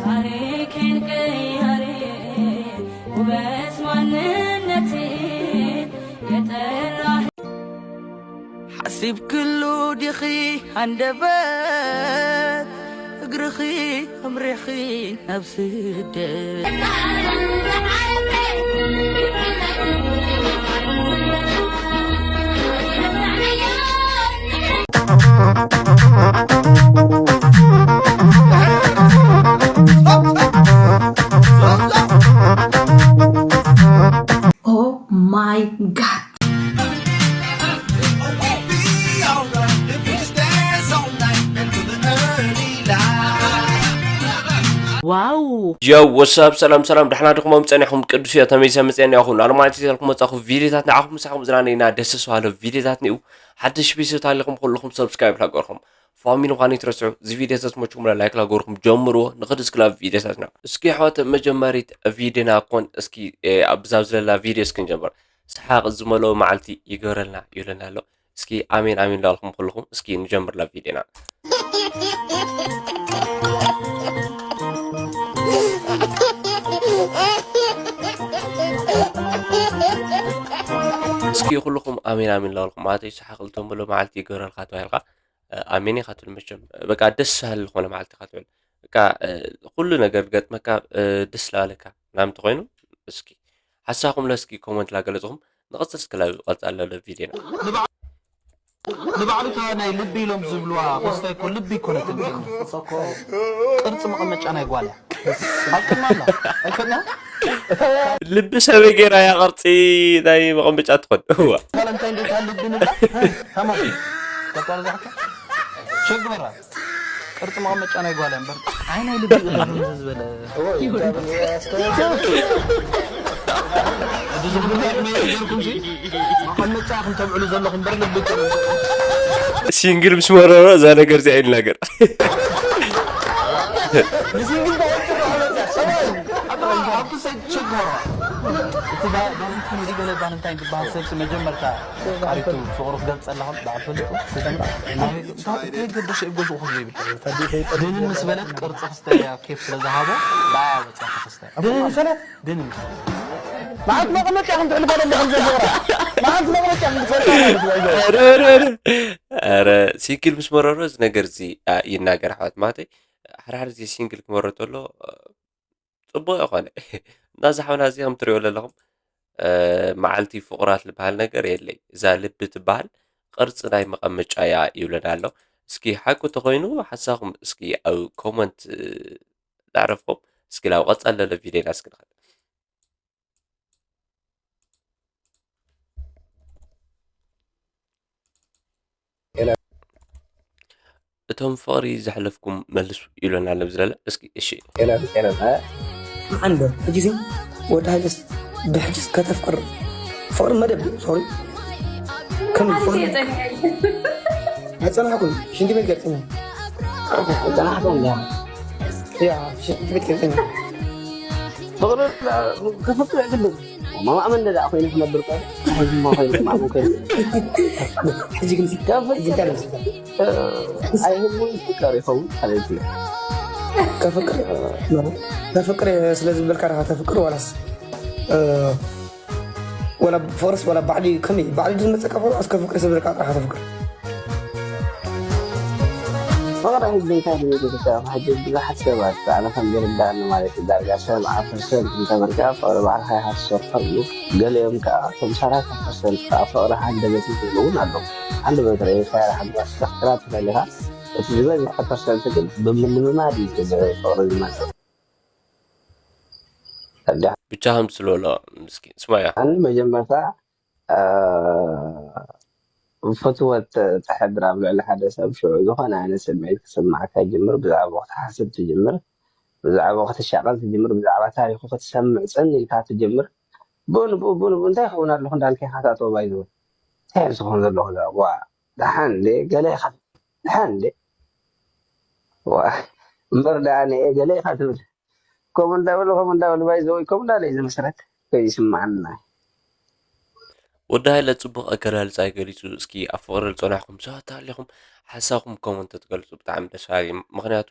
ታሪኬን ቀያሪ ውበት ማንነቴ የጠራህ ሓሲብክሉ ዲኺ ኣንደበት እግርኺ ኣምሪሕኺ ናብ ስደት Oh my god. ዋው ዮ ወሳብ ሰላም ሰላም ድሕና ድኹሞም ጸኒሕኩም ቅዱስ እዮ ተመይሰ መጽአኒ ያኹም ናሉ ማለት ይዘልኩም መጻኹ ቪዲዮታት ንዓኹም ምሳኹም ዝናነይና ደስ ስባሎ ቪዲዮታት ንኡ ሓድሽ ቢስት ኣለኹም ኩልኹም ሰብስክራይብ ላገርኩም ፋሚሊ ኳኒ ትረስዑ እዚ ቪዲዮ ተስሞችኩም ላይክ ላገርኩም ጀምርዎ ንኽድ እስክላ ቪዲዮታትና እስኪ ኣሕዋት መጀመሪት ቪዲዮና ኮን እስኪ ኣብዛብ ዝለላ ቪዲዮ እስኪ ንጀምር ሰሓቕ ዝመልኦ መዓልቲ ይገረልና ይብለና ኣሎ እስኪ ኣሜን ኣሜን ላልኩም ኩልኹም እስኪ ንጀምር ላ ቪዲዮና እስኪ ኩልኹም ኣሜን ኣሜን ላልኩም ማለት እዩ ሰሓቕ ዝመልኦ መዓልቲ ይገረልካ ተባሂልካ ኣሜን ኢኻ ትብል መቸም በቃ ደስ ሃል ዝኾነ መዓልቲ ኢኻ ትብል በቃ ኩሉ ነገር ገጥመካ ደስ ላበለካ ምናምን ተኾይኑ እስኪ ሓሳኹም ለስኪ ኮመንት ላገለጽኹም ንቐጽል እስክላ ቀልጻ ኣሎ ቪዲዮና ንባዕሉ እታ ናይ ልቢ ኢሎም ዝብልዋ መስተ እኮ ልቢ ኣይኮነትን ቅርፂ መቐመጫ ናይ ጓል እያ ኣብ ቅድማ ኣላ ኣይኮና ልቢ ሰበይ ገይራ እያ ቅርፂ ናይ መቐመጫ ትኾን እዋ ጓል እንታይ እንዴት ልቢ ንብላ ሃማ ተቋርዛሕካ ሸግበራ ቅርፂ መቐመጫ ናይ ጓል እያ እምበር ኣይ ናይ ልቢ ኢሎም ዝበለ ሲንግል ምስ መረሮ እዛ ነገር እዚኣ ይናገር መጀመርታ ቃሪቱ ፍቅሩ ክገልፅ ኣለኹም ብዓል ፈሊጡ ከይተምራ ከይገደሽ ይጎዝኡ ክብሉ ይብል ድንን ምስ በለት ቅርፂ ክስተያ ኬፍ ስለዝሃቦ ብዓያ ወፃ ክስተያ ድንን ምስ በለት ድንን ምስ በለት መዓት መቐመጫ ከም ትሕልፈ ዘለኹም ዘዘራ መዓት መቐመጫ ከም ትፈልጣ ማለት እዩ ኧረ ሲንግል ምስ መረሮ እዚ ነገር እዚ ይናገር ኣሕዋት ማለተይ ሓደ ሓደ ግዜ ሲንግል ክመሮ ተሎ ፅቡቅ ይኮነ እና እዚ ሓውና እዚ ከም ትሪኦ ዘለኹም መዓልቲ ፍቁራት ዝበሃል ነገር የለይ እዛ ልቢ ትበሃል ቅርፂ ናይ መቀመጫ እያ ይብለና ኣሎ እስኪ ሓቁ ተኮይኑ ሓሳኹም እስኪ ኣብ ኮመንት ዳዕረፍኩም እስኪ ናብ ቀፃል ለለ ቪዲዮና እስኪ ንኸድ እቶም ፍቕሪ ዘሕለፍኩም መልሱ ይብለና ኣሎ ዝለለ እስኪ እሺ መዓንዶ ሕጂሲ ወዲ ሃይለስ ብሕጅስ ከተፍቅር ፍቕሪ መደብ ሶሪ ከም ፍቕሪ ኣይፀናሕኩን ሽንቲ ቤት ገርፅኒ ኣይፀናሕኩም ያ ያ ሽንቲ ቤት ገርፅኒ ፍቕሪ ክፍቅር የግድን ማማእመን ደኣ ኮይኑ ክነብር ቆ ሕጂ ማ ኮይኑ ማእመን ኮይኑ ሕጂ ግን ሕጂ እንታይ ደምስካ ኣይህልውን ፍቅር ይኸውን ማለት እዩ ከፍቅር ከፍቅር ስለ ዝበልካ ዲኻ ተፍቅር ዋላስ ወላ ፍቅርስ ወላ ባዕዲ ከመይ ባዕዲ ዝመፀካ ፍቅር እስከ ፍቅር ስለ ዝበልካ ጥራሕ ተፍቅር ፍቅሪ ህዝቢ እንታይ ድዩ ዝግበር ሕጂ ብዙሓት ሰባት ኣነ ከም ዝርዳእኒ ማለት እዩ ዳርጋ ሰብዓ ፐርሰንት እንተበልካ ፍቅሪ ባዕልካ ኢካ ትሰርሖ እዩ ገሊኦም ከዓ እቶም ሰላሳ ፐርሰንት ከዓ ፍቅሪ ሃንደበት ዝብሉ እውን ኣለዉ ሃንደበት ርኢካ ሓንቲ ፍቅራ ትፈሊካ እቲ ዝበዝሐ ፐርሰንት ግን ብምልምማድ እዩ ፍቅሪ ዝመፅእ ብቻ ከም ትስልበሎ እስኪ ስማያ ኣነ መጀመርታ ፍትወት ተሕድር ኣብ ልዕሊ ሓደ ሰብ ሽዑ ዝኾነ ዓይነት ስምዒት ክስማዓካ ይጅምር ብዛዕባኡ ክትሓስብ ትጅምር ብዛዕባኡ ክትሻቐል ትጅምር ብዛዕባ ታሪኹ ክትሰምዕ ጽን ኢልካ ትጅምር ብኡ ንብኡ ብኡ ንብኡ እንታይ ይኸውን ኣለኹ እንዳልካ ኢኻ ትኣትዎ ባይዘወይ እንታይ እዮም ዝኸውን ዘለኹ ዋ ደሓን እንዴ ገለ ኢኻ ደሓን እንዴ ዋ እምበር ደኣ ንኤ ገለ ኢኻ ትብል ከምኡ እንዳበሉ ከምኡ እንዳበሉ ባይ ዘወይ ከምኡ እንዳለ እዩ ዝምስረት ከይስማዓና ወዲ ሃይለ ጽቡቕ ኣገላልጻ ገሊጹ እስኪ ኣብ ፍቕሪ ዝጸናሕኩም ሰባት ኣለኹም ሓሳብኩም ኮመንት ትገልጹ ብጣዕሚ ደስ በሃሊ ምኽንያቱ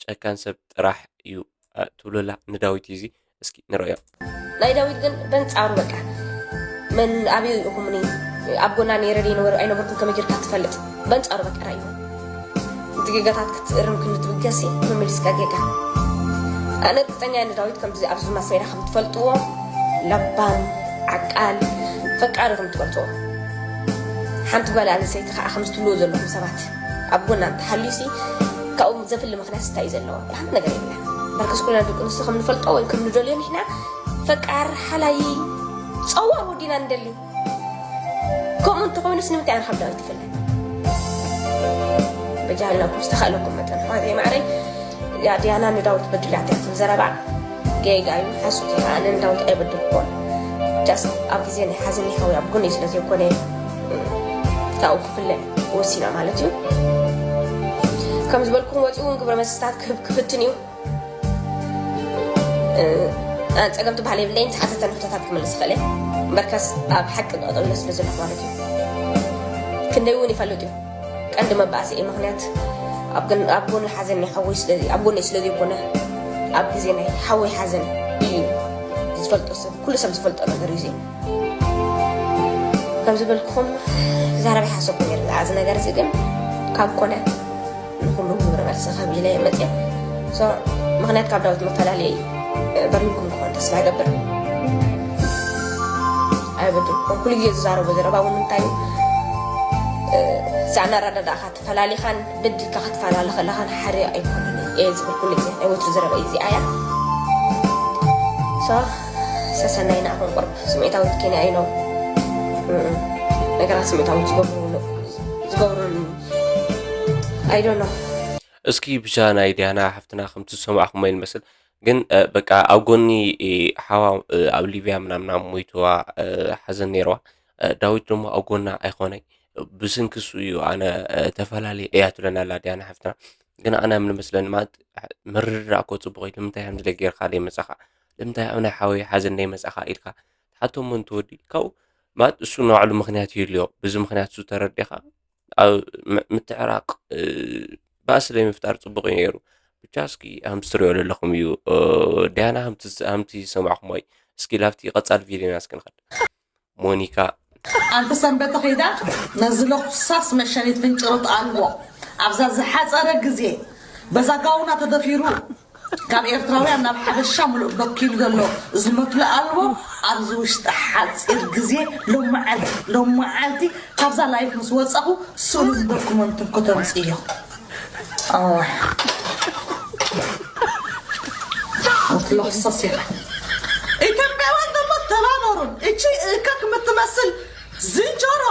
ጨካን ሰብ ጥራሕ እዩ ትብሉላ ንዳዊት እዚ እስኪ ንረዮ። ናይ ዳዊት ግን በንጻሩ በቃ መን ኣበይ ኢኹምኒ ኣብ ጎና ነይረ ደይነበሩ ኣይነበርኩም ከመይ ጌርካ ትፈልጥ በንጻሩ በቃ ራእይዎ እቲ ጌጋታት ክትእርም ክንትብገሲ መመሊስካ ጌጋ ኣነ ርግጸኛ ንዳዊት ከምዚ ኣብዚ ማስሜዳ ከም ትፈልጥዎ ለባም ዓቃል ፈቃሪ ከም ትፈልጥዎ ሓንቲ ጓል ኣንስተይቲ ከዓ ከም ዝትብልዎ ዘለኹም ሰባት ኣብ ጎና እንተሃልዩሲ ካብኡ ዘፍሊ ምኽንያት እንታይ እዩ ዘለዎ ሓንቲ ነገር የለ በርከስ ኩልና ደቂ ኣንስትዮ ከም ንፈልጦ ወይ ከም ንደልዮ ንሕና ፈቃር ሓላይ ፀዋር ወዲና ንደሊ ከምኡ እንተኮይኑስ ንምንታይ ኣነ ካብ ዳዊት ይፍለ በጃህልናኩም ዝተኻእለኩም መጠን ኣሕዋተይ ማዕረይ ያ ዲያና ንዳዊት በድላትያ ትብል ዘረባ ጌጋ እዩ ሓሶት እዩ ኣነ ንዳዊት ኣይበደልኩዎን just ኣብ ግዜ ናይ ሓዘን ይሓዊ ኣብ ጎነይ ስለ ዘይኮነ ካብኡ ክፍለ ወሲና ማለት እዩ ከም ዝበልኩም ወፂኡ እውን ግብረ መልስታት ክህብ ክፍትን እዩ ኣነ ፀገም ትበሃል የብለይን ዝሓተተ ንሕቶታት ክምልስ ይኽእል እየ እምበርከስ ኣብ ሓቂ ጠጠው ኢለ ስለ ዘለኹ ማለት እዩ ክንደይ እውን ይፈልጥ እዩ ቀንዲ መባእሲ እዩ ምክንያት ኣብ ጎኒ ሓዘን ናይ ሓወይ ስለዚ ኣብ ጎነይ ስለ ዘይኮነ ኣብ ግዜ ናይ ሓወይ ሓዘን እዩ ዝፈልጦ ሰብ ኩሉ ሰብ ዝፈልጦ ነገር እዩ ከም ዝበልኩኹም ዛረባ ሓሰብኩ ነይሩ እዚ ነገር እዚ ግን ካብ ኮነ ንኩሉ ግብረ መልሲ ክህብ ኢለ እየ መፅየ ምክንያት ካብ ዳዊት መፈላለየ በሪልኩም ክኾን ተስፋ ይገብር ኣይበድልኩም ኩሉ ግዜ ዝዛረቦ ዘረባ እውን እንታይ እዩ ሳዕና ኣረዳዳእካ ተፈላሊኻን በዲልካ ክትፈላለ ከለኻን ሓደ ኣይኮነን እየ ዝብል ኩሉ ግዜ ናይ ወትሩ ዘረባ እዩ እዚኣ እያ ሰሰናይ ንዓኹም ቁርብ ስሜታዊት ኬንያ ኢሎም ነገራት ስሜታዊት ዝገብሩ ዝገብሩ I don't know እስኪ ብቻ ናይ ዲያና ሓፍትና ከምቲ ዝሰማዕኩሞ ይመስል ግን በቃ ኣብ ጎኒ ሓዋ ኣብ ሊብያ ምናምና ሞይትዋ ሓዘን ነይርዋ ዳዊት ደሞ ኣብ ጎና ኣይኮነይ ብስንክሱ እዩ ኣነ ተፈላለየ እያ ትብለና ኣላ ዲያና ሓፍትና ግን ኣነ ምን መስለኒ ማለት ምርድዳእ እኮ ፅቡቅ እዩ ንምንታይ ከምዚ ጌርካ ዘይመፃኻ ንምንታይ ኣብ ናይ ሓወይ ሓዘን ዘይመፃኻ ኢልካ ትሓቶ እሞ እንትወዲ ካብኡ ማለት እሱ ንባዕሉ ምክንያት ይህልዮ በዚ ምክንያት እሱ ተረዲኻ ኣብ ምትዕራቅ ባእሲ ዘይምፍጣር ፅቡቅ እዩ ነይሩ ብቻ እስኪ ከምዚ ትሪኦ ዘለኹም እዩ ዲያና ከምቲ ዝሰማዕኹሞ እዩ እስኪ ላብቲ ቀፃሊ ቪድዮና እስኪ ንኸድ ሞኒካ ኣንቲ ሰንበተ ኺዳ ነዚ ለኩሳስ መሸኒት ፍንጭርጥ ኣልቦ ኣብዛ ዝሓፀረ ግዜ በዛ ጋውና ተደፊሩ ካብ ኤርትራውያን ናብ ሓበሻ ምሉእ በኪሉ ዘሎ እዚ መትሎ ኣልቦ ኣብዚ ውሽጢ ሓፂር ግዜ ሎመዓልቲ ሎመዓልቲ ካብዛ ላይፍ ምስ ወፃኹ ስእሉን ዶኩመንቱን ከተምፅእዮ ትለኽሰስ ኢኻ ኢትዮጵያውያን ደሞ ተባበሩን እቺ እከክ የምትመስል ዝንጀሮ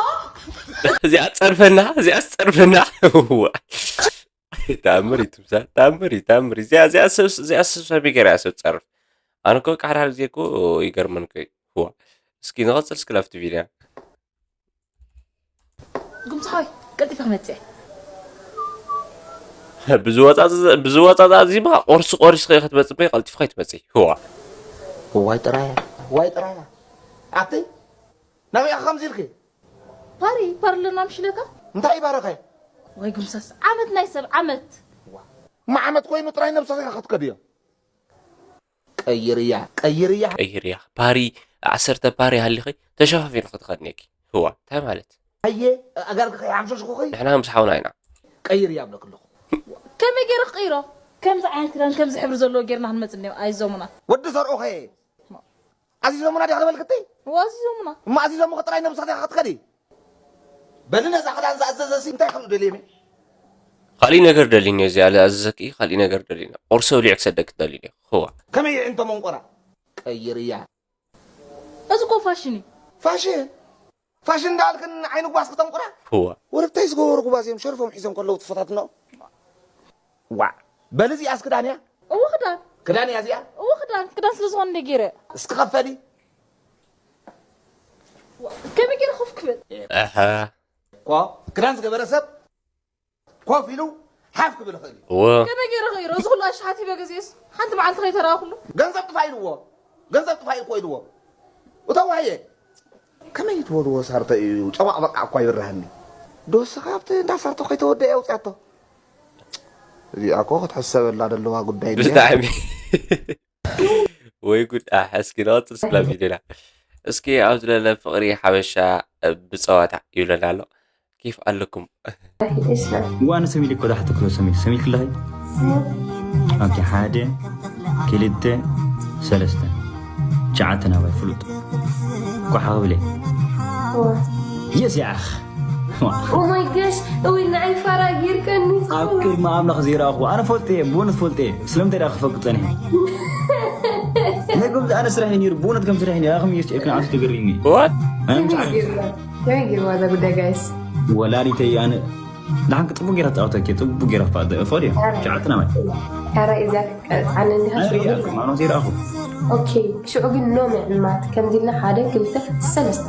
እዚኣ ትፀርፈና እዚኣ ትፀርፈና ተኣምር እዩ ትምሳል ተኣምር እዩ ተኣምር እዩ እዚኣ እዚኣ ሰብ እዚኣ ሰብ ሰብ ይገርያ ሰብ ትፀርፍ ኣነ እኮ ቃሕዳር ግዜ እኮ ይገርመን እኮ እዩ ህዋ እስኪ ንቐፅል እስኪ ላፍቲ ቪድያ ጉምሳይ ቀልጢፈ ክመፅእ ብዝወፃፃ እዚ ባ ቆርሲ ቆሪስ ከ ክትመፅእ በይ ቀልጢፍ ከይትመፅእ ህዋ ዋይ ጥራያ ዋይ ጥራያ ኣቲ ናበይ ኢኻ ከምዚ ኢልኪ ፓሪ ፓሪ ኣለና ምሽለካ እንታይ ይባረኸ ወይ ጉምሳስ ዓመት ናይ ሰብ ዓመት እማ ዓመት ኮይኑ ጥራይ ነብስኻ ኢኻ ክትከድዮ ቀይርያ ቀይርያ ቀይርያ ፓሪ ዓሰርተ ፓሪ ሃሊኺ ተሸፋፊንኺ ትኸድኒ እኪ ህዋ እንታይ ማለት ኣየ ኣጋርኪ ከይሓምሸሽኩኺ ንሕና ምስ ሓውና ኢና ቀይርያ እብለኪ ኣለኹ ከመይ ገይረ ክቕይሮ ከምዚ ዓይነት ክዳን ከምዚ ሕብሪ ዘለዎ ጌርና ክንመፅ እኒኦ ኣይዞሙና ወዲ ዘርኦኸ ኣዚዞሙና ዲኻ ዝበልክቲ እዋ ኣዚዞሙና እማ ኣዚዞሙኺ ጥራይ ነብስኺ ዲኻ ክትከዲ በሊ ነዛ ክዳን ዝኣዘዘሲ እንታይ ክብሉ ደልየም ካሊእ ነገር ደሊኒ እዚ ኣለ ኣዘዘኪ ካሊእ ነገር ደሊኒ ቁርሲ ብሊዕ ክሰደክ ደሊኒ ክዋ ከመይ ይዕንቶ መንቆራ ቀይርያ እዚ እኮ ፋሽን እዩ ፋሽን ፋሽን እንዳልክን ዓይኒ ጓስ ክተንቁራ ክዋ ወረብታይ ዝገበሩ ጉባዝ እዮም ሸርፎም ሒዞም ከለዉ ትፈታትኖ ዋዕ በሊ እዚኣስ ክዳን እያ እወ ክዳን ክዳን እያ እዚኣ እወ ክዳን ክዳን ስለ ዝኾነ እንደ ገይረ እስኪ ኸፈሊ ከመይ ገይረ ኮፍ ክብል ኣሀ እኮ ክዳን ዝገበረ ሰብ ኮፍ ኢሉ ሓፍ ክብል ይኽእል እዩ እወ ከመይ ገይረ ክይሮ እዚ ኩሉ ኣሽሓት ሂበ ገዜስ ሓንቲ መዓልቲ ከይተረኣኹሉ ገንዘብ ጥፋ ኢልዎ ገንዘብ ጥፋ ኢልኮ ኢልዎ እተዋህየ ከመይ ትበልዎ ሳርተ እዩ ጨባቕ በቃ እኳ ይብርሃኒ ዶስኻ ኣብቲ እንዳ ሳርተ ከይተወደ እያ ውፅያቶ እዚኣ እኮ ክትሕሰበላ ዘለዋ ጉዳይ ድያ። ብጣዕሚ ወይ ጉድ። ኣሕ፣ እስኪ ንቐፅል ስላ ቪድዮና። እስኪ ኣብ ዝለለ ፍቕሪ ሓበሻ ብፀዋታ ይብለና ኣሎ። ኬፍ ኣለኩም። እዋን ሰሚል እኮ ዳሕቲ ክሎ ሰሚል ሰሚል ክላይ ኦኬ ሓደ ክልተ ሰለስተ ሸዓተ ናባይ ፍሉጥ ኳሓ ክብለ የስ ያኽ Oh my gosh እውይ ንዓይ ፋራ ጌርካኒ ኣብ ቅድሚ ኣምላኽ ዘይረኣኹ ኣነ ፈልጠ እየ ብእውነት ፈልጠ እየ ስለምንታይ ደኣ ክፈቅድ ጸኒሐ ናይ ከምዚ ኣነ ስራሕ እዩ ነይሩ ብእውነት ከም ስራሕ እዩ ነይሩ ኣኸም እየስ ጨክን ዓንሱ ተገሪኒ What? ኣነ ምስ ዓለም ከመይ ገይርዋ እዛ ጉዳይ ጋይስ ወላዲተይ ኣነ ንሓንክ ጽቡቅ ጌራ ትጻወተኪ ጽቡቅ ጌራ ፋደ ፎድ እያ ሸዓተ ናባይ ኧረ እዚኣ ክትቀርጻኒ እንዲኻ ኣነ ሪኣ ሽዑ ማኖ ዘይረኣኹ ኦኬ ሽዑ ግን ኖ ምዕማት ከምዚ ኢልና ሓደ ክልተ ሰለስተ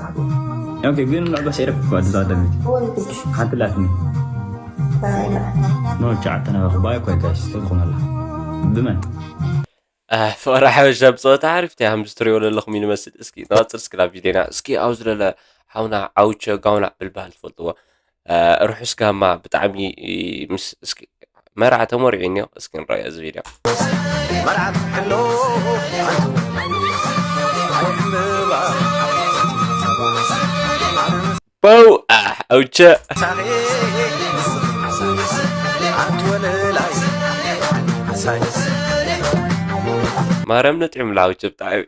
ኦኬ ግን ምዕባስ ኤረክ እኳ ድዛ ደሚት ወንድ ሓንቲ ላትኒ ኖ ሸዓተ ናባኹ ባይ እኳ ጋሽ ትኾነላ ብመን ኣህ፣ ፍቕሪ ሓበሻ ብፀወታ ሓሪፍ እንታይ ከምዚ ትሪኦ ዘለኹም ይንመስል። እስኪ ንቐፅል እስኪ ናብ ቪድዮና። እስኪ ኣብ ዝለለ ሓውና ዓውቸ ጋውና ብልባል ትፈልጥዎ። ኣህ፣ ርሑስ ጋማ ብጣዕሚ ምስ እስኪ መርዓ ተመሪዑ እኒኦ። እስኪ ንረኣዮ እዚ ቪድዮ። ፖው ኣሕ ኣውቸ ማርያም ነጥዕም ላውቸ ብጣዕሚ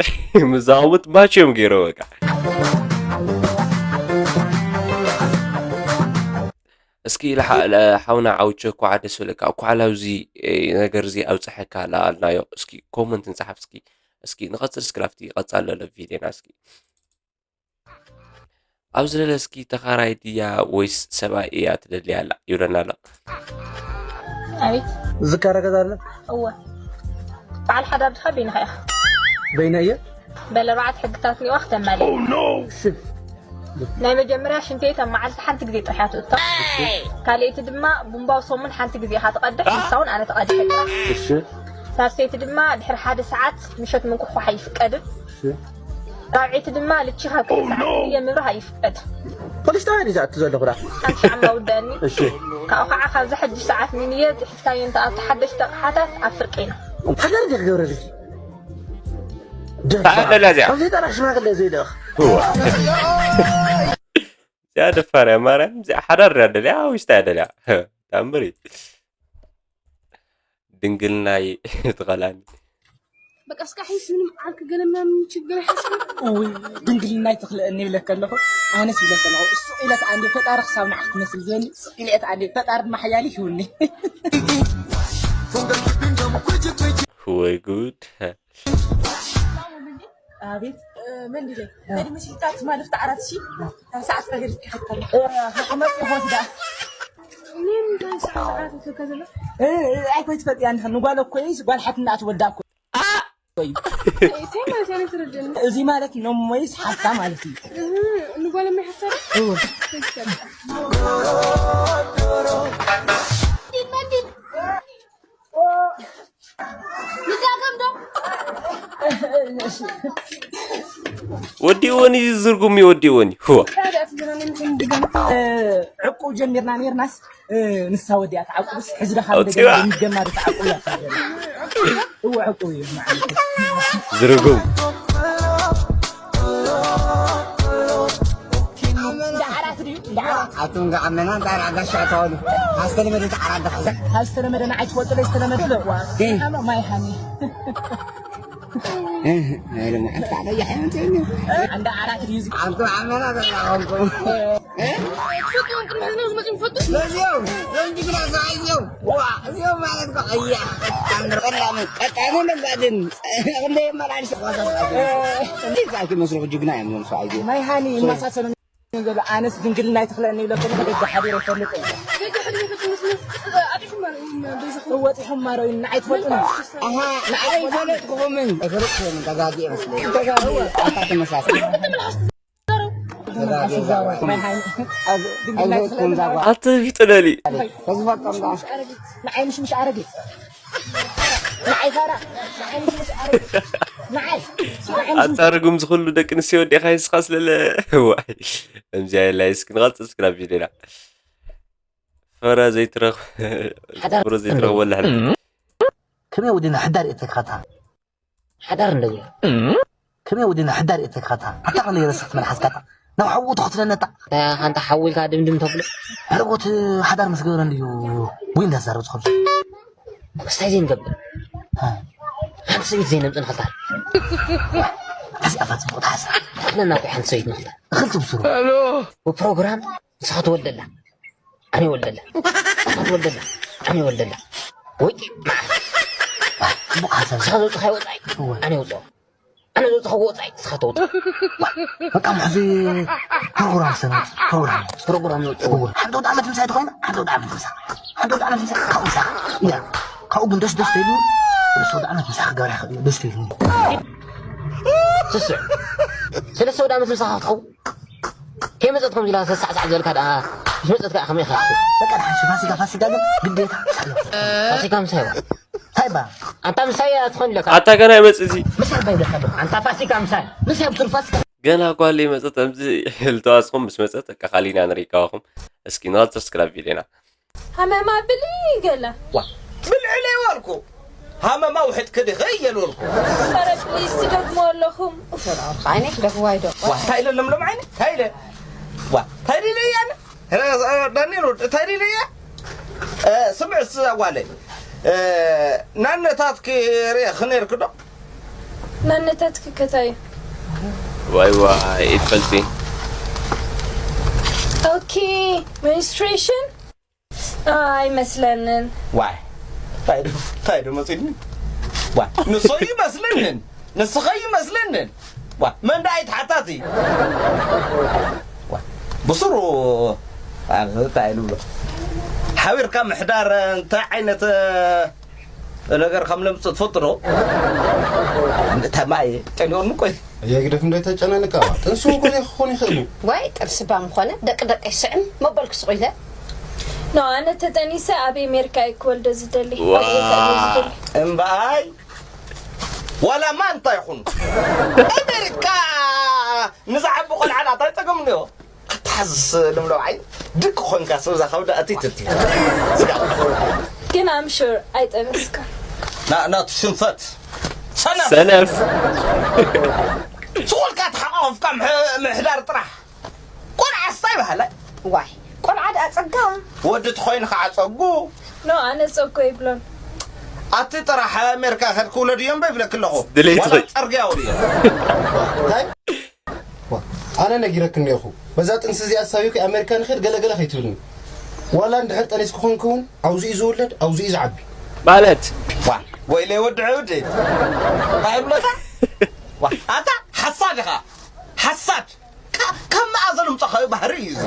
ምዛቕሙት ማች እዮም ገይሮ በቃ እስኪ ሓውና ዓውቸ እኳዓ ደስ በለካ እኳዓ ላብዚ ነገር እዚ ኣብፀሐካ ላኣልናዮ እስኪ ኮመንት ንፅሓፍ እስኪ እስኪ ንቐፅል እስኪ ላፍቲ ይቐፃል ለለ ቪድዮና እስኪ ኣብ ዝለለ እስኪ ተኻራይ ድያ ወይስ ሰብኣይ እያ ትደሊ ኣላ ይብለና ኣሎ። ኣቤት ዝካረ ገዛ ኣሎ? እወ። በዓል ሓዳር ድኻ በይንኻ ኢኻ? በይነ እየ። በለ ኣርባዕተ ሕግታት እኒዋ ክተማሊ። ናይ መጀመርያ ሽንተይ ኣብ መዓልቲ ሓንቲ ግዜ ጥራሕ እያ ትእቶ። ካልኣይቲ ድማ ቡምባው ሰሙን ሓንቲ ግዜ ኢኻ ትቐድሕ፣ ንሳ እውን ኣነ ተቐድሐ ጥራሕ። እሺ። ሳልሰይቲ ድማ ድሕሪ ሓደ ሰዓት ምሸት ምንኩሕኳሕ ኣይፍቀድን። ራብዐይቲ ድማ ልቺ ካብ ክልተ ሰዓት ግዜ ምብራህ ኣይፍቀድ። ፖሊስ ጣብያ ድዩ ዝኣቱ ዘለኹ ዳ? ሓምሻ ዓማ ውዳእኒ። እሺ። ካብኡ ከዓ ካብዛ ሕጂ ሰዓት ሚንየ ሒዝካዮ እንተኣቱ ሓደሽቲ ኣቕሓታት ኣብ ፍርቂ ኢና። ሓዳር ድየ ክገብረልኪ? ተዓደላ እዚኣ። ካብ ዘይጠራሕ ሽማግለ ዘይልእኽ። እዚኣ ደፋር እያ ማርያም። እዚኣ ሓዳር እያ ደልያ፣ ውሽጣ እያ ደልያ። ተኣምር እዩ። ድንግልናይ ትኸላኒ። በቃ እስካ ሒስ ምንም ዓርክ ገለ ምናምን ችግር ይሓስብ እውይ ድንግልናይ ትኽልአኒ ይብለካ ኣለኹ ኣነስ ይብለካ ኣለኹ ሱቕ ኢለት ኣንዲ ፈጣሪ ክሳብ ንዓኽ ትመስል ዝብለኒ ሱቕ ኢለት ኣንዲ ፈጣሪ ድማ ሓያል ይህውኒ ወይ ጉድ ኣቤት መንዲለ መድምሽታ ትማል ፍታ ዓራት ሺ ሰዓት ነገር ይከፈል ሓመጽ ይኾት ዳ ኣይኮይ ትፈልጥያ ንጓል እኮ ጓል ሓትና ትወዳ እኮ እዚ ማለት ነሞይስ ሓፍታ ማለት እዩ። ንጓለመይ ሓፍታ ወዲእወኒ ዝዝርጉም እዩ ወዲእወኒ ህዋ ዕቁብ ጀሚርና ኔርናስ ንሳ ወዲኣ ተዓቁብስ ሕዚ ደኻ ኣውፂዋ። ደገና ዶ ተዓቁብ እያ እወ ዕቁብ እዩ ዝርጉም ደሓራት ድዩ ደሓራት ኣቱም ገዓመና እንታይ ራጋሻ ተዋሉ ኣስተለመደ ተዓራደ ኸዛ ካብ ዝተለመደ ንዓይ ትፈልጡ ዶ ዝተለመደ ለዋ ማይ ሃኒ ናይ ሎማዓንቲ ኣበይ ሓይመት እዩ እንዳ ዓራት ድዩ እዚ ኣንቱ ዓመና ተዛቆምኩም ትፈልጥዎም ቅድሚ ሕዚ ዝመፅኡ ይፈልጡ ነዚኦም ዞም ጅግና ሰብኣይ እዚኦም ዋ እዚኦም ማለት እኮ ቀያ ቀጣን ቀላምን ቀጣንን ነጋድን ክንደይ የመላልስ ቆሰስኣኪ መስልኹ ጅግና እዮም ዞም ሰብኣይ እዚኦም ማይ ሃኒ ይመሳሰሉ ዘሎ ኣነስ ድንግልና ይትኽለኒ ይብለኩም ከደገ ሓዲረ ይፈልጥ ወፂኹም ማረዩ ንዓይ ትፈልጡ ኣሃ ንዓይ ፈለጥኩኹምን ኣይፈለጥኩኹምን ተጋጊ መስለ ኣታ ተመሳሰል ኣተ ፊጥለሊ ንዓይ ምሽ ምሽ ኣረጊ ንዓይ ፋራ ንዓይ ምሽ ምሽ ኣረጊ ንዓይ ኣታ ርጉም ዝኽሉ ደቂ ኣንስትዮ ወዲኻ ይስኻ ስለለ ዋይ ከምዚኣ የላይ እስኪ ንቐፅል እስኪ ናብ ቪድዮና ፍረ ዘይትረኽ-፣ ሓዳር ፍረ ዘይትረኽቦ ኣለ ሕልፍ። ከመይ ወዲና ሓዳር እተካታ? ሓዳር እንደው። ከመይ ወዲና ሓዳር እተካታ? ኣታ ከመይ ረስኽት መልሓስካታ? ናብ ሓዉ ተኽትለነታ። ኣታ ሓንታ ሓዊልካ ድምድም ተብሎ። ሕርጎት ሓዳር ምስ ገበረ እንድዩ ወይ እንዳዛረብ ዝኸብዞ። ክስታይ ዘይንገብር። ሃ። ሓንቲ ሰበይቲ ዘይነምጽእ ንኽልታ። ተስኣፋት ጽቡቕ ተሓሳ። ክልተና እኮ ሓንቲ ሰበይቲ ንኽልታ። እኽል ትብስሩ። ብፕሮግራም ንስኻ ትወልደላ። ኣነ ይወልደላ። ንስኻ ትወልደላ። ኣነ ይወልደላ። ወይ፣ ጽቡቕ ሓሳብ። ንስኻ ዘውጽኻዮ ወጻኢ። እወ። ኣነ ይውጽኦ። ኣነ ዘውጽኻዮ ወጻኢ፣ ንስኻ ተውጽኦ። በቃ፣ ሕዚ ፕሮግራም ሰናት፣ ፕሮግራም። ፕሮግራም ይውጽኦ። እወ። ሓንቲ ወደ ዓመት ምሳይ ትኾይና፣ ሓንቲ ወደ ዓመት ምሳ። ሓንቲ ወደ ዓመት ምሳ፣ ካብኡ ምሳ። ኢላ። ካብኡ ግን ደስ ደስ ተይሉ፣ ደስ ወደ ዓመት ምሳ ክገብራ ይኽእል እዩ፣ ደስ ተይሉ። ስስዕ። ሰለስተ ወደ ዓመት ምሳ ክትኸውን። ከይመጸት ከምዚ ኢላ ሰሳዕሳዕ ዝበልካ ደኣ፣ ምስ መጸት ከኣ ከመይ ኢኻ ክትብል? በቃ፣ ደሓን፣ ፋሲካ፣ ፋሲካ ግን ግዴታ ምሳይ። ፋሲካ ምሳይ ዋ። እንታይ ባ? ኣንታ ምሳይ እያ ትኾን ኢለካ። ኣታ ገና ይመጽእ እዚ። ምሳይ ባ ይብለካ ኣለኹ። ኣንታ ፋሲካ ምሳይ። ምሳይ ብሱር ፋሲካ። ገና ጓል ይመጸት፣ ከምዚ ኢልተዋስኹም ምስ መጸት፣ በቃ፣ ካሊና ንሪካዋኹም። እስኪ ንቐጽል ስክራብ ቪድዮና። ሃመማ ብሊ ገለ። ዋ፣ ብልዕለይ ዋልኩ። ሃመማ ውሕጥ ክዲ ኸየል ወልኩ። ኧረ ፕሊዝ ትደግሞ ኣለኹም። ኡፍ። ዓይነይ ክደግሞ ኣይዶ። ዋ፣ እንታይ ኢለ ለምለም ዓይነ? እንታይ ኢለ? ዋ፣ እንታይ ኢለ እያ ኣነ? ኧረ፣ ዳንኤል ወድ፣ እንታይ ኢለ እያ? እ፣ ስምዕ፣ ስ-፣ ጓለይ። እ፣ ናነታትኪ ርኤኺ ነይርኪ ዶ? ናነታትኪ ከታይ? ዋይ፣ ዋይ፣ ይትፈልቲ። ኦኬ፣ ሚኒስትሬሽን? ኣይመስለንን። ዋይ፣ እንታይ ዶ፣ እንታይ ዶ መጺኒ? ዋ፣ ንሶ ይመስለንን፣ ንስኸ ይመስለንን። ዋ፣ መን ደኣ ይትሓታት እዩ? ዋ፣ ብስሩ፣ ኣ፣ እንታይ ኢሉ ብሎ? ሓቢርካ ምሕዳር እንታይ ዓይነት፣ እ፣ ነገር ከም ለምጽእ ትፈልጡ ዶ? እታ ማይ ጠሊኦን እኮ እዩ። ኣየ ግደፍ፣ እንዶ ተጨናንቃ። ጥንሱ እኮ ዘይክኾን ይኽእል እዩ። ዋይ፣ ጥንሲ ባ ምኾነ፣ ደቂ ደቂ ስዕም መበልኩ ስቑ ኢለ። ኖ፣ ኣነ ተጠኒሰ ኣብ ኣሜሪካ እየ ክወልዶ ዝደሊ። ዋ። ኣብ ኣሜሪካ እየ ዝደሊ። እምበኣይ፣ ዋላ ማን እንታይ ይኹን፣ ኣሜሪካ ንዝዓቢ ቆልዓ ዳኣ እንታይ ጸገም እኒኦ? ኣታሓዝስ ልምለው ዓይኒ፣ ድቂ ኾንካ ሰብ እዛ ከብዳ ኣቲትቲ። ግን I'm sure ኣይጠነስካን። ና-፣ ናቱ ሽንፈት። ሰነፍ። ሰነፍ። ስቕ ኢልካ ተሓቋቑፍካ ምሕ-፣ ምሕዳር ጥራሕ። ቆልዓስ እንታይ በሃላይ? ዋይ፣ ቆልዓ ደኣ ጸጋ። ወዲ ተኾይኑ ከዓ ጸጉ። ኖ፣ ኣነ ጸጉ ኣይብሎን። ኣቲ ጥራሕ ኣሜሪካ ከድኪ ውለድዮ እምበር ይብለኪ ኣለኹ። ድሌት ዋላ ኸ-፣ ጸርግያ ውልዮ። እንታይ? ዋ፣ ኣነ ነጊረኪ እኒኦኹ። በዛ ጥንሲ እዚኣ ኣሳቢብኪ ኣሜሪካ ንኺድ ገለ ገለ ከይትብልኒ። ዋላ እንድሕር ጠኒስኪ ኮንኪ እውን፣ ኣብዙ እዩ ዝውለድ፣ ኣብዙ እዩ ዝዓቢ። ማለት? ዋ፣ ወይለይ ወዲ ዕብዲ። እንታይ ይብለካ? ዋ፣ ኣታ ሓሳድ ኢኻ። ሓሳድ። ካ-፣ ካብ መኣ ዘልምጸኻዮ ባህሪ እዩ እዚ።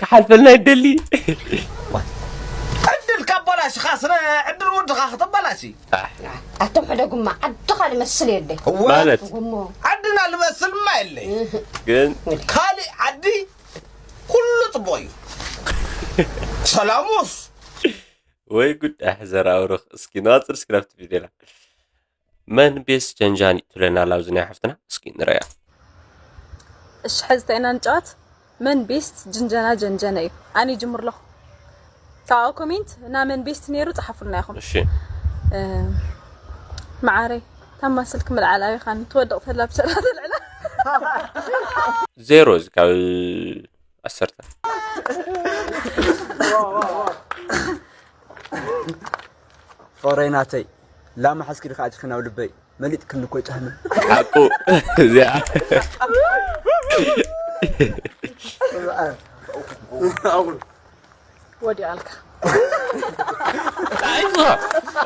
ክሓልፈልና ይደሊ። ዋ፣ ዕድል ካብ በላሽኻ ስነ ዕድል ወድኻ ከተበላሺ። ኣቶም ሕደጉማ፣ ዓድኻ ልመስል የለይ። እወ። ማለት? እሞ። ዓድና ልመስል እማ የለይ። እህ። ግን ካሊእ ዓዲ ኩሉ ጽቡቕ እዩ። ሰላሙስ? ወይ ጉድ፣ ኣሕ፣ ዘራውርኽ። እስኪ ንቐጽል እስኪ ናብቲ ቪድዮና። መን ቤስ ጀንጃኒ ትብለና ኣላ ኣብዚ ናይ ሓፍትና? እስኪ ንረያ። እሺ፣ ሕዚ እንታይ ኢና ንጫወት? መን ቤስት ጅንጀና ጀንጀነ እዩ። ኣነ ይጅምር ኣለኹ። ካብኣ ኮሜንት እና መን ቤስት ነይሩ ጸሓፉልና ኢኹም። እሺ። እ፣ መዓረይ፣ ታማ ስልክ ምልዓል ኣቢኻኒ። ትወድቕ ተላ ብሰራ ተልዕላ። ዜሮ እዚ ካብ ዓሰርተ። ፍቕረይ ናተይ፣ ላማ ሓዝኪ ዲኻ ኣቲኺ ናብ ልበይ? መሊጥክኒ እኮ ጫህኒ። ሓቁ እዚኣ። ወዲቓልካ። ኣይዞ።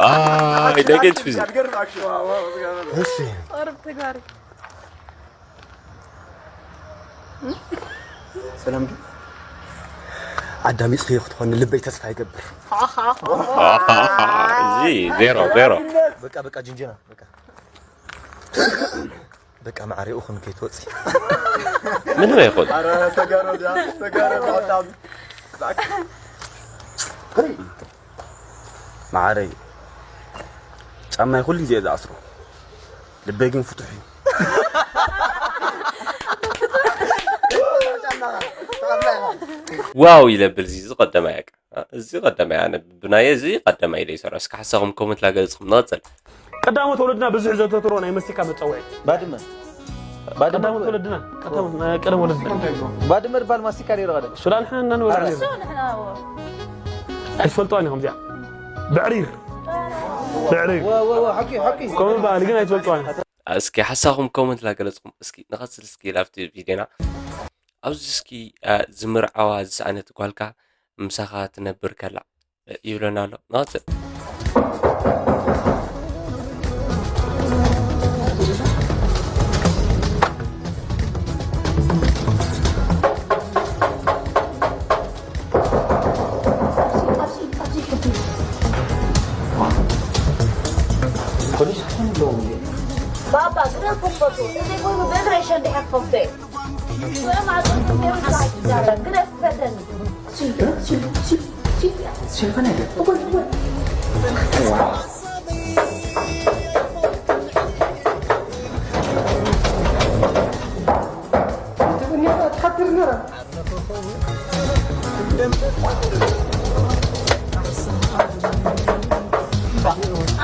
ኣይ፣ ደገች ፊዚ። እሺ። ቁርብ ተጋሪ። ሰላም ዶ? ኣዳሚፅኽዮ ክትኾኒ ልበይ ተስፋ ይገብር። እዚ ዜሮ፣ ዜሮ። በቃ፣ በቃ፣ ጅንጀና፣ በቃ። በቃ፣ ማዕረ ይኹን ከይትወፂ። ምንም ኣይኮን። ኧረ፣ ተጋሩ ድያ፣ ተጋሩ በጣም። ማዕረይ፣ ጫማይ ኩሉ ግዜ እየ ዝኣስሮ። ልበይ ግን ፍቱሕ እዩ። ዋው ይለብል እዚ፣ እዚ ቀደማይ ያቅ። እዚ ቀደማይ፣ ኣነ ብናየ እዚ ቀደማይ ኢለ ይሰርዖ። እስኪ ሓሳኹም ኮመንት ላገጽኩም ንቐጽል። ቀዳሞት ወለድና ብዙሕ ዘተትሮ ናይ መስቲካ መጸውዒ። ባድመ። ባድመ። ቀዳሞት ወለድና፣ ቀዳሞት፣ ናይ ቀደም ወለድና። ባድመ ድባል ማስቲካ ነይሩ ቀደም። ሱላን ሕና እናንበላ ነይሩ። ኣይትፈልጥዋን ኢኹም እዚኣ። ብዕሪር። ብዕሪር። ወ-፣ ወ-፣ ወ-፣ ሓቂ፣ ሓቂ። ከምኡ በዓል ግን ኣይትፈልጥዋን። እስኪ ሓሳኹም ኮመንት ላገለጽኩም። እስኪ ንቐጽል እስኪ ላብቲ ቪድዮና። ኣብዚ እስኪ፣ እ፣ ዝምርዓዋ ዝሰኣነት ጓልካ ምሳኻ ትነብር ከላ፣ እ፣ ይብለና ኣሎ። ንቐጽል። ባባ፣ ግደፍ ክፈቱ። እዚ ኮይኑ ብእግረይ ሸንዲሐ ክፈቱ እየ።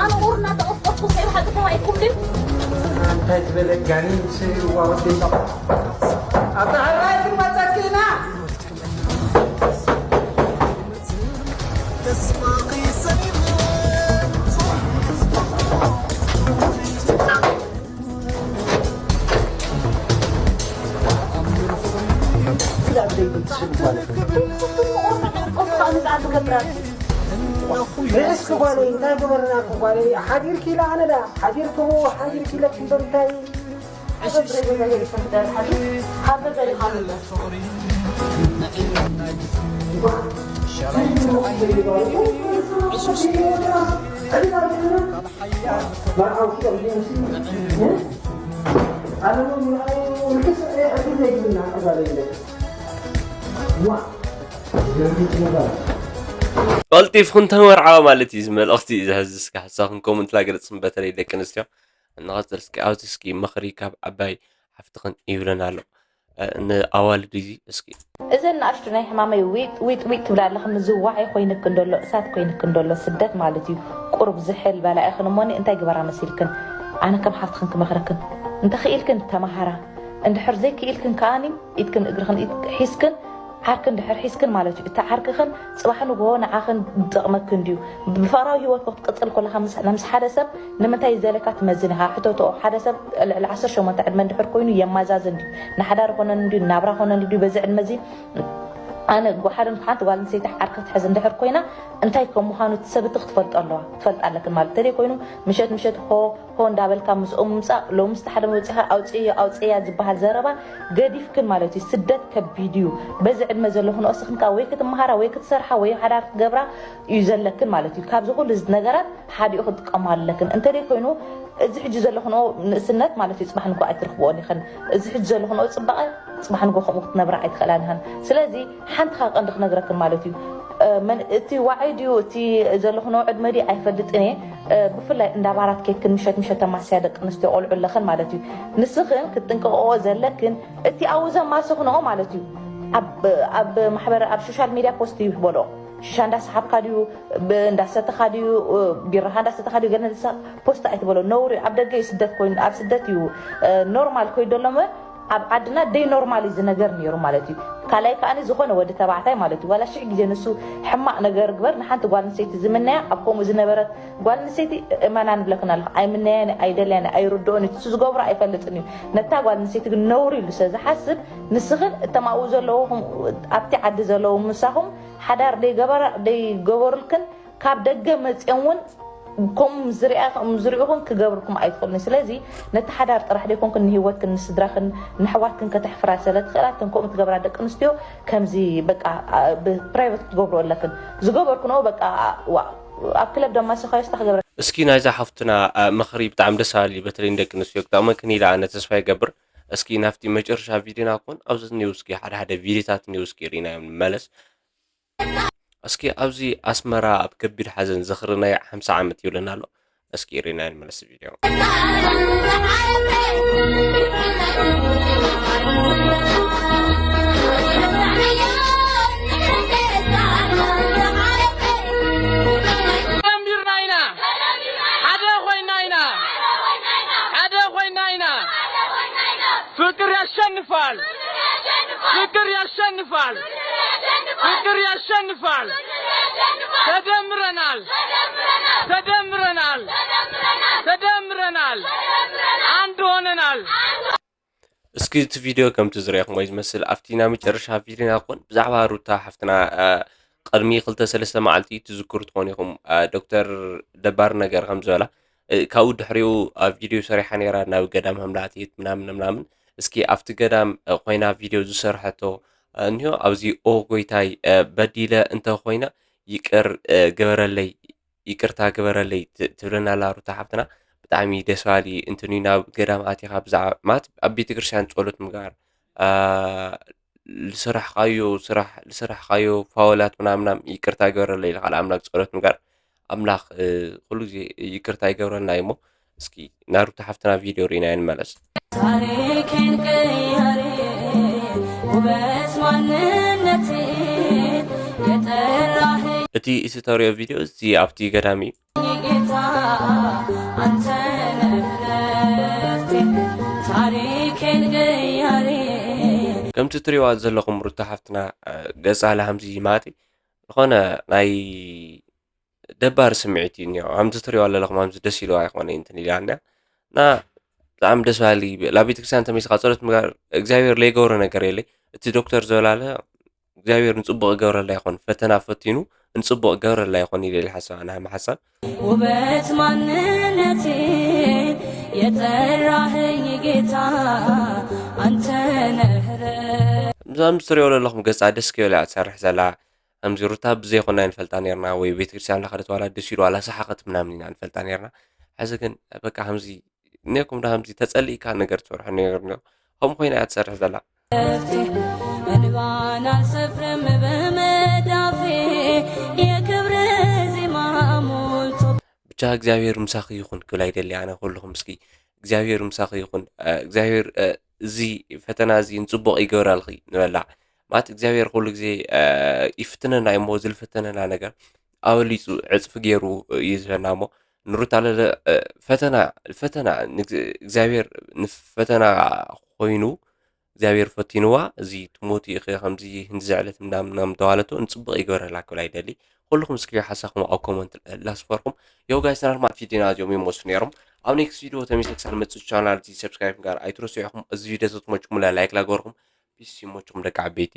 ኣነ ቁርና ተቐጥቀጥኩ ከይብሓጥኩም ኣይኩም ድዩ? እንታይ ዝበለ ጋኔን ስህርዋ ረቢና። ኣታ ሕራይ ትመጸኪ ኢና። ርእስኪ ጓለይ፣ እንታይ ገበርናኪ ጓለይ? ሓዲርኪ ኢለ ኣነ ዳ ሓዲርክዎ፣ ሓዲርኪ ኢለኪ እምበር እንታይ? ቀልጢፍኹም ተመርዓዋ ማለት እዩ እዚ መልእኽቲ። እዚ ሕዚ እስኪ ሓሳኹም ኮመንት ላገለጽኩም፣ በተለይ ደቂ ኣንስትዮ። ንቐጽል እስኪ፣ ኣብዚ እስኪ ምኽሪ ካብ ዓባይ ሓፍትኽን ይብለና ኣሎ። እ፣ ንኣዋልድ እዚ እስኪ። እዘን ንኣሽቱ ናይ ሕማመይ ዊጥ ዊጥ ዊጥ ትብላ ኣለኽን፣ እዚ ዋዒ ኮይንክን ደሎ፣ እሳት ኮይንክን ደሎ፣ ስደት ማለት እዩ። ቁሩብ ዝሕል በላ ኢኽን እሞኒ እንታይ ግበራ መሲልክን? ኣነ ከም ሓፍትኽን ክመኽረክን፣ እንተኽኢልክን ተመሃራ፣ እንድሕር ዘይክኢልክን ከኣኒ ኢድክን እግርኽን ኢድ ሒዝክን ዓርኪ እንድሕር ሒዝክን ማለት እዩ፣ እቲ ዓርክኽን ጽባሕ ንግሆ ንዓኽን ዝጠቕመክን ድዩ? ብፍቕራዊ ህይወትካ ክትቅጽል ከለኻ ምስ፣ ምስ ሓደ ሰብ ንምንታይ እዩ ዘለካ ትመዝን ኢኻ። ሕተትኦ። ሓደ ሰብ ልዕሊ ዓሰርተ ሸሞንተ ዕድመ እንድሕር ኮይኑ የማዛዝን ድዩ? ንሓዳር ኮነን ድዩ? ናብራ ኮነን ድዩ? በዚ ዕድመ እዚ ኣነ ጓሓድን ሓንቲ ጓል ኣንስተይቲ ዓርኪ ክትሕዝ እንድሕር ኮይና እንታይ ከም ምዃኑ እቲ ሰብ እቲ ክትፈልጦ ኣለዋ፣ ክትፈልጣ ኣለክን ማለት። እንተደይ ኮይኑ ምሸት ምሸት ሆ ሆ እንዳበልካ ምስኦም ምምጻእ፣ ሎምስ እቲ ሓደ መውጺኻ ኣውጽእዮ ኣውጽእያ ዝበሃል ዘረባ ገዲፍክን ማለት እዩ። ስደት ከቢድ እዩ። በዚ ዕድመ ዘለኹን ንስኽን ከኣ ወይ ክትመሃራ ወይ ክትሰርሓ ወይ ሓዳር ክትገብራ እዩ ዘለክን ማለት እዩ። ካብዚ ኩሉ እዚ ነገራት ሓዲኡ ክትጥቀማሉ ኣለክን። እንተደይ ኮይኑ እዚ ሕጂ ዘለኽንኦ ንእስነት ማለት እዩ ጽባሕ ንግሆ ኣይትረኽብኦን ኢኽን። እዚ ሕጂ ዘለኽንኦ ጽባቐ ጽባሕ ንግሆ ከምኡ ክትነብራ ኣይትኽእላን ኢኽን። ስለዚ ሓንቲ ካብ ቀንዲ ክነግረክን ማለት እዩ። እ፣ መን፣ እቲ ዋዒ ድዩ፣ እቲ ዘለኽንኦ ዕድመ ድዩ ኣይፈልጥን እየ። እ፣ ብፍላይ እንዳ ባራት ኬድክን ምሸት ምሸት ተማስያ ደቂ ኣንስትዮ ቆልዑ ኣለኽን ማለት እዩ። ንስኽን ክትጥንቀቕኦ ዘለክን እቲ ኣብኡ ዘማሰኽንኦ ማለት እዩ። ኣብ፣ ኣብ ማሕበር፣ ኣብ ሶሻል ሚድያ ፖስት እዩ በልኦ። ሽሻ እንዳሰሓብካ ድዩ፣ ብ-፣ እንዳሰተኻ ድዩ፣ እ፣ ቢራኻ እንዳሰተኻ ድዩ፣ ገለ ንሳ ፖስት ኣይትበሎ። ነውሪ ኣብ ደገ እዩ ስደት ኮይኑ፣ ኣብ ስደት እዩ፣ እ፣ ኖርማል ኮይኑ ዘሎ እምበር ኣብ ዓድና ደይ ኖርማል እዩ ዝነገር ነይሩ ማለት እዩ። ካልኣይ ከኣኒ ዝኾነ ወዲ ተባዕታይ ማለት እዩ፣ ዋላ ሽሕ ግዜ ንሱ ሕማቕ ነገር ግበር፣ ንሓንቲ ጓል ኣንስተይቲ ዝምነያ ኣብ ከምኡ ዝነበረት ጓል ኣንስተይቲ እመና ንብለክን ኣለኹ። ኣይምነያን፣ ኣይደልያን፣ ኣይርድኦን እዩ። እሱ ዝገብሮ ኣይፈልጥን እዩ። ነታ ጓል ኣንስተይቲ ግን ነውሪ ኢሉ ስለ ዝሓስብ ንስኽን እቶም ኣብኡ ዘለዉ፣ ኣብቲ ዓዲ ዘለዉ ምሳኹም ሓዳር ደይገበራ-፣ ደይገበሩልክን ካብ ደገ መጽኦም እውን ከምኡ ዝሪኣ-፣ ዝሪኡኹም ክገብርኩም ኣይትኽእሉን። ስለዚ ነቲ ሓዳር ጥራሕ ደይኮንክን ንህይወትክን ንስድራኽን ንኣሕዋትክን ከተሕፍራ ስለ ትኽእላ፣ እተን ከምኡ ትገብራ ደቂ ኣንስትዮ ከምዚ በቃ፣ አ፣ ብፕራይቨት ክትገብርኦ ኣለክን። ዝገበርክንኦ በቃ፣ ዋ፣ ኣብ ክለብ ደማ ሰኻዮስታ ክገብረ። እስኪ ናይዛ ሓፍትና፣ አ፣ ምኽሪ ብጣዕሚ ደስ በሃሊ እዩ። በተለይ ንደቂ ኣንስትዮ ክጠቕመክን ኢለ ኣነ ተስፋ ይገብር። እስኪ ናብቲ መጨረሻ ቪድዮና ክኾን ኣብዚ እኒው እስኪ ሓደ ሓደ ቪድዮታት እኒው እስኪ ርኢናዮም ንመለስ። እስኪ ኣብዚ ኣስመራ ኣብ ከቢድ ሓዘን ዝኽሪ ናይ ሓምሳ ዓመት ይብለና ኣሎ። እስኪ ርኢና ንመለስ ቪድዮ። ያሸንፋል። ፍቅር ያሸንፋል። ፍቅር ያሸንፋል። ተደምረናል። ተደምረናል። ተደምረናል። አንድ ሆነናል። እስኪ እቲ ቪድዮ ከምቲ ዝረኣኹሞ እዩ ዝመስል። ኣብቲ ናይ መጨረሻ ቪድዮና ክኾን ብዛዕባ ሩታ ሓፍትና፣ እ፣ ቅድሚ ክልተ ሰለስተ መዓልቲ ትዝክሩ ትኾኑ ኢኹም፣ እ፣ ዶክተር ደባር ነገር ከም ዝበላ፣ እ፣ ካብኡ ድሕሪኡ ኣብ ቪድዮ ሰሪሓ ነይራ፣ ናብ ገዳም ከም ኣትየት ምናምን ምናምን። እስኪ ኣብቲ ገዳም፣ እ፣ ኮይና ቪድዮ ዝሰርሐቶ፣ እ፣ እኒሆ ኣብዚ ኦ ጎይታይ፣ እ፣ በዲለ እንተ ኮይነ ይቅር፣ እ፣ ግበረለይ፣ ይቅርታ ግበረለይ ት-፣ ትብለና ኣላ ሩታ ሓፍትና። ብጣዕሚ ደስ በሃሊ እንትኑ ናብ ገዳም ኣቲኻ ብዛዕባ፣ ማለት ኣብ ቤተክርስትያን ጸሎት ምግባር፣ አ፣ ዝሰራሕካዮ ስራሕ፣ ዝሰራሕካዮ ፋውላት ምናምን ምናምን ይቅርታ ግበረለይ ኢልካ ንኣምላክ ጸሎት ምግባር። ኣምላክ፣ እ፣ ኩሉ ግዜ ይቅርታ ይገብረልና እዩ እሞ፣ እስኪ ናብ ሩታ ሓፍትና ቪድዮ ርኢናዮ ንመለስ። ታሪኬን ቀያሪ ውበት ማንነቴ የጠራህ እቲ፣ እቲ ተሪኦ ቪድዮ እዚ ኣብቲ ገዳም እዩ። ጌታ አንተ ነህ ረፍቴ ታሪኬን ቀያሪ። ከምቲ ትሪእዋ ዘለኹም ሩታ ሓፍትና፣ እ፣ ገጻ ላሃምዚ ማለት ዝኾነ ናይ ደባሪ ስምዒት እዩ እኒኦ። ከምዚ ትሪእዋ ዘለኹም ከምዚ ደስ ኢልዋ ኣይኮነ እንትን ኢላና። እና ብጣዕሚ ደስ በሃሊ፣ ናብ ቤተክርስትያን ተመሊስካ ጸሎት ምግባር እግዚኣብሔር ለይገብሮ ነገር የለይ። እቲ ዶክተር ዝበላለ እግዚኣብሔር ንጽቡቕ ይገብረላ ይኾን፣ ፈተና ፈቲኑ ንጽቡቕ ይገብረላ ይኾን ኢለ ኢለ ሓሳብ፣ ናሃመ ሓሳብ። ውበት ማንነቴ የጠራኸኝ ጌታ አንተ ነህ ረ- ከምዚ ትሪእዎ ዘለኹም ገጻ ደስ ክብል እያ ትሰርሕ ዘላ። ከምዚ ሩታ ብዘይኮና ንፈልጣ ነርና፣ ወይ ቤተክርስትያን ላኸደት ዋላ ደስ ኢሉ ዋላ ሰሓቐት ምናምን ኢና ንፈልጣ ነርና። ሕዚ ግን በቃ ከምዚ እኒኦኩም ዶ ከምዚ ተጸሊእካ ነገር ትሰርሖ ነገር እኒኦ። ከምኡ ኮይና እያ ትሰርሕ ዘላ። እንባን አልሰፍርም በመዳፌ የክብር ዜማ ሞልቶ። ብቻ እግዚኣብሔር ምሳኺ ይኹን ክብል ኣይደሊ ኣነ። ኩልኹም እስኪ እግዚኣብሔር ምሳኺ ይኹን። እ፣ እግዚኣብሔር፣ እ፣ እዚ ፈተና እዚ ንጽቡቕ ይገብረልኺ ንበላ። ማለት እግዚኣብሔር ኩሉ ግዜ፣ እ፣ ይፍትነና እዩ እሞ፣ ዝልፍትነና ነገር ኣበሊጹ ዕጽፊ ገይሩ እዩ ዝህበና እሞ፣ ንሩታ ለለ፣ እ፣ ፈተና፣ ፈተና፣ ንግ-፣ እግዚኣብሔር ንፈተና ኮይኑ፣ እግዚኣብሔር ፈቲንዋ፣ እዚ ትሞቲ ኢኺ ከምዚ ክንዲ ዘዕለት ምናምን ምናምን ተባለቶ፣ ንጽቡቕ ይግበረላ ክብል ኣይደሊ። ኩልኹም እስኪ ሓሳኹም ኣብ ኮመንት ላስፈርኩም። ዮ ጋይስ፣ ናርማል ቪዲዮና እዚኦም ይመስሉ ነይሮም። ኣብ ኔክስት ቪዲዮ ተመልሰ ክሳብ ንመጽእ ቻናል እዚ ሰብስክራይብ ጋር ኣይትረስዑ ኢኹም። እዚ ቪዲዮ ተትመችኩም ላይክ ላገርኩም። ፒስ ይመችኩም ደቂ ዓበይቲ።